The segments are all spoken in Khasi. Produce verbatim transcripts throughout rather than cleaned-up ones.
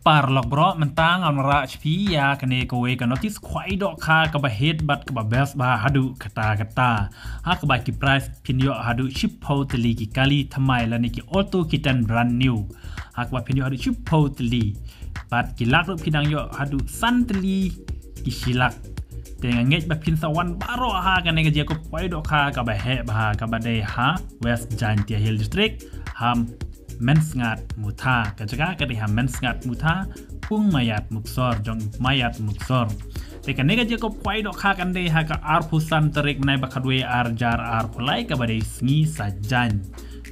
Paralok baroh, mynta ngan wanrah sha phi ïa kane kawei ka notice khwai dohkha kaba hit bad kaba best bha haduh katta katta. Ha kaba ki prize phin ïoh haduh shiphew tylli ki kali thymmai lane ki Alto K ten brand new. Ha kaba phin ïoh haduh shiphew tylli. Bad ki lak ruh phin nang ïoh haduh san tylli ki shi lak. Te nga ngeit ba phin sa wan baroh ha kane ka jingïakob khwai dohkha kaba heh bha, kaba dei ha West Jaintia Hills District, ha Mynsngat Mutha. Ka jaka ka dei ha Mynsngat Mutha, Pung Maiat Muksor, jong Maiat Muksor. Te kane ka jingïakob khwai dohkha kan dei ha ka arphew san tarik bnai ba khatwei ar hajar arphew lai, kaba dei sngi Saitjaiñ.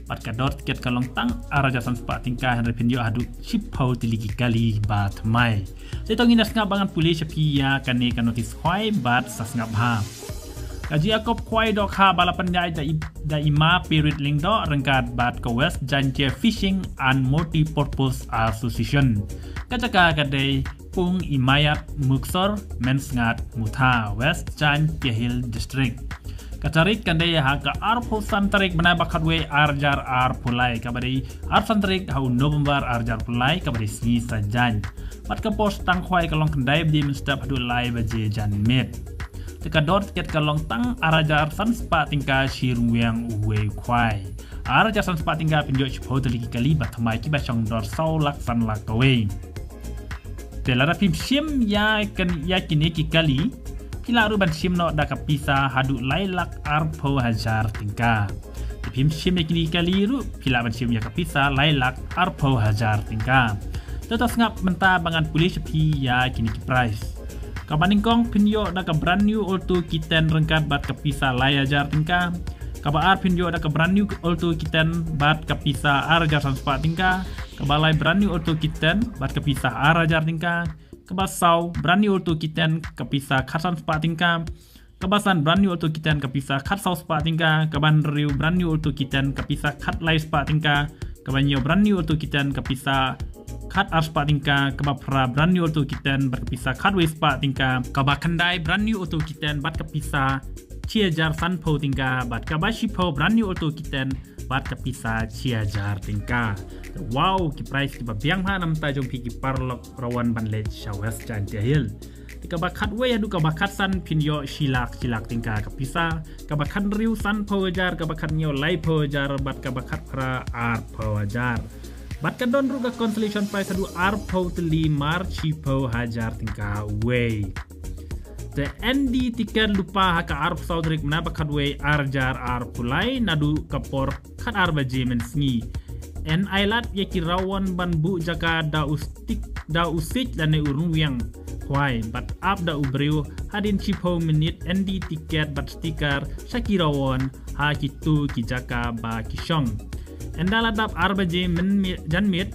Bad ka dor tiket ka long tang ar hajar san spah tyngka, hynrei phin ïoh haduh shiphew tylli ki kali ba thymmai. Te to ngin ïa sngap ba ngan pule sha phi ïa kane ka notice khwai bad sa sngap bha. Ka jingïakob khwai dohkha ba la pynïaid da i, da i Ma Pirit Lyngdoh ryngkat bad ka West Jaintia Fishing and Multipurpose Association. Ka jaka ka dei Pung i Maiat Muksor, Mynsngat Mutha, West Jaintia Hills District. Ka tarik kan dei ha ka arphew san tarik bnai ba khatwei ar hajar arphew lai, kaba dei arphew san tarik ha u November ar hajar arphew lai, kaba dei sngi Saitjaiñ. Bad ka por sdang khwai ka long khyndai baje mynstep haduh lai baje janmiet. Te ka dor tiket ka long tang ar hajar san spah tyngka shi ryngwiang uwei u khwai. Ar hajar san spah tyngka phin ïoh shiphew tylli ki kali ba thymmai kiba shong dor saw lak san lak kawei. Te lada phim shim ïa kan, ïa kine ki kali, phi lah ruh ban shim noh da ka pisa haduh lai lak arphew hajar tyngka. Te phim shim ïa kine ki kali ruh, phi lah ban shim ïa ka pisa lai lak arphew hajar tyngka. Te to sngap mynta ba ngan pule sha phi ïa kine ki prize. Kaba nyngkong phin ïoh da ka brand new Alto K ten ryngkat bad ka pisa lai hajar tyngka. Kaba ar phin ïoh da ka brand new Alto K ten bad ka pisa ar hajar san spah tyngka. Kaba lai brand new Alto K ten bad ka pisa ar hajar tyngka. Kaba saw brand new Alto K ten ka pisa khatsan spah tyngka. Kaba san brand new Alto K ten ka pisa khatsaw spah tyngka. Kaba hynriew brand new Alto K ten ka pisa khatlai spah tyngka. Kaba hynñiew brand new Alto K ten ka pisa khatar spah tyngka. Kaba phra brand new Alto K ten bad ka pisa khatwei spah tyngka. Kaba khyndai brand new Alto K ten bad ka pisa shi hajar sanphew tyngka. Bad kaba shiphew brand new Alto K ten bad ka pisa shi hajar tyngka. Wow, ki prize kiba biang bha namar jong phi ki paralok ba la wan ban leit sha West Jaintia Hills. Te kaba khatwei haduh kaba khatsan phin ïoh shi lak shi lak tyngka ka pisa. Kaba khathynriew sanphew hajar, kaba khathynñiew laiphew hajar, bad kaba khatphra arphew hajar. Bad ka don ruh ka consolation prize haduh arphew tylli mar shiphew hajar tyngka uwei. Te ynda tiket lypa ha ka arphew saw tarik bnai ba khatwei ar hajar arphew lai naduh ka por khatar baje mynsngi. Yn ailad ïa ki rawon ban buh jaka da u stik, da u siej lane u ryngwiang khwai bad ap da u briew hadien shiphew minit ynda tiket bad sticker sha ki rawon ha kito ki jaka ba ki shong. Ynda la dap ar baje mynmiet, janmiet,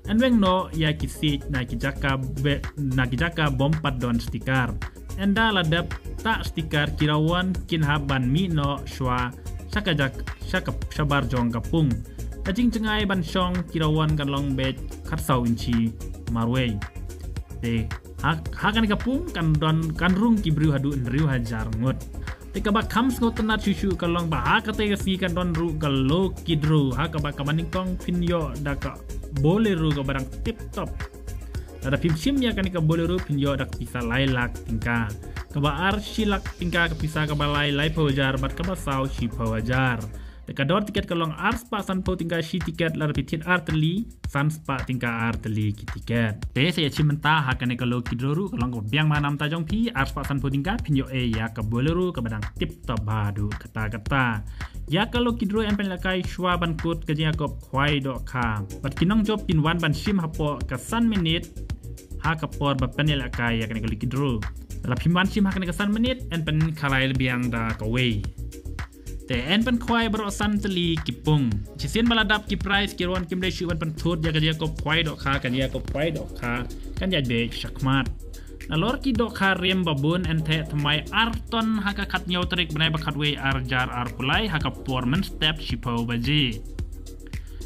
yn weng noh ïa ki siej na ki jaka be, na ki jaka bym pat don sticker. Ynda la dep tah sticker ki rawon kin hap ban mih noh shuwa sha ka jak, sha ka, shabar jong ka pung. Ka jingjngai ban shong ki rawon kan long beit khatsaw inchi marwei. Te ha, ha kane ka pung kan don, kan rung ki briew haduh hynriew hajar ngut. Te kaba kham sngewtynnat shuh shuh ka long ba ha kata ka sngi kan don ruh ka lucky draw, ha kaba, kaba nyngkong phin ïoh da ka Bolero kaba dang tip top. Lada phim shim ïa kane ka Bolero phin ïoh da ka pisa lai lak tyngka. Kaba ar shi lak tyngka ka pisa, kaba lai laiphew hajar bad kaba saw shiphew hajar. Te ka dor tiket ka long ar spah sanphew tyngka shi tiket, lada phi thied ar tylli san spah tyngka ar tylli ki tiket. Te sa ïa shim mynta ha kane ka lucky draw ruh ka long kaba biang bha namar jong phi, ar spah sanphew tyngka phin ïoh ei ïa ka Bolero kaba dang tip top bha haduh katta katta. Ïa ka lucky draw yn pynlehkai shuwa ban kut ka jingïakob khwai dohkha. Bad ki nongjop kin wan ban shim hapoh ka san minit ha ka por ba pynlehkai ïa kane ka lucky draw. Lada phim wan shim ha kane ka san minit yn pynkhalai biang da kawei. Te yn pynkhwai baroh san tylli ki pung. Shisien ba la dap ki prize ki rawon kim dei shuh ban pynthut ïa ka jingïakob khwai dohkha, ka jingïakob khwai dohkha kan ïaid beit shakhmat. Nalor ki dohkha rim babun yn theh thymmai ar ton ha ka khathynñiew tarik bnai ba khatwei ar hajar arphew lai ha ka por mynstep shiphew baje.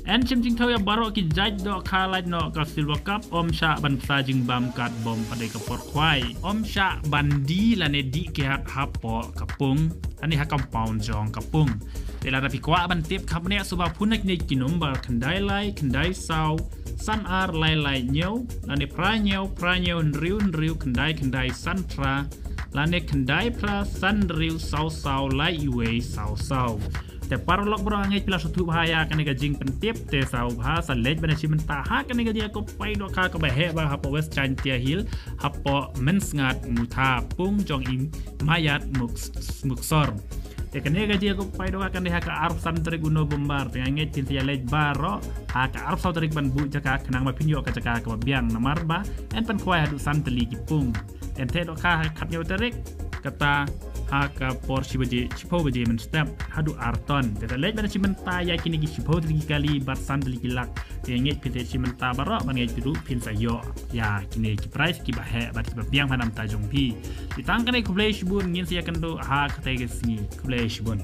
Yn shim jingthaw ïa baroh ki jait dohkha, lait noh ka Silver Cup, ym shah ban bsa jingbam katba ym pat dei ka por khwai. Ym shah ban die lane dih kiad hapoh ka pung lane ha compound jong ka pung. Te lada phi kwah ban tip khapneh, sngewbha phone na kine ki number: khyndai lai khyndai saw san ar lai lai hynñiew, lane phra hynñiew phra hynñiew hynriew hynriew khyndai khyndai san phra, lane khyndai phra san hynriew saw saw lai wei saw saw. Te paralok baroh, nga ngeit phi la sngewthuh bha ïa kane ka jingpyntip. Te sngewbha sa leit ban ïashim bynta ha kane ka jaka paidbah kaba heh bha hapoh West Jaintia Hills, hapoh Mynsngat Mutha, pung jong i Mayat Muk-, Muksor. Te kane ka jaka paidbah ka dei ha ka arphew san tarik u November. Te nga ngeit phin sa ïaleit baroh ha ka arphew saw tarik ban buh jaka, khnang ba phin ïoh ka jaka kaba biang, namar ba yn pynkhwai haduh san tylli ki pung. Yn theh dohkha ha ka khathynñiew tarik, kata ha ka por shi baje, shiphew baje mynstep haduh ar ton. Te sa leit ban ïashim bynta ïa kine ki shiphew tylli ki kali bad san tylli ki lak. Te nga ngeit phin sa ïashim bynta baroh, ban ngeit ruh phin sa ïoh ïa kine ki prize kiba heh bad kiba biang ha namta jong phi. Te tang kane, khublei shibun, ngin sa ïakynduh ha katei ka sngi. Khublei shibun.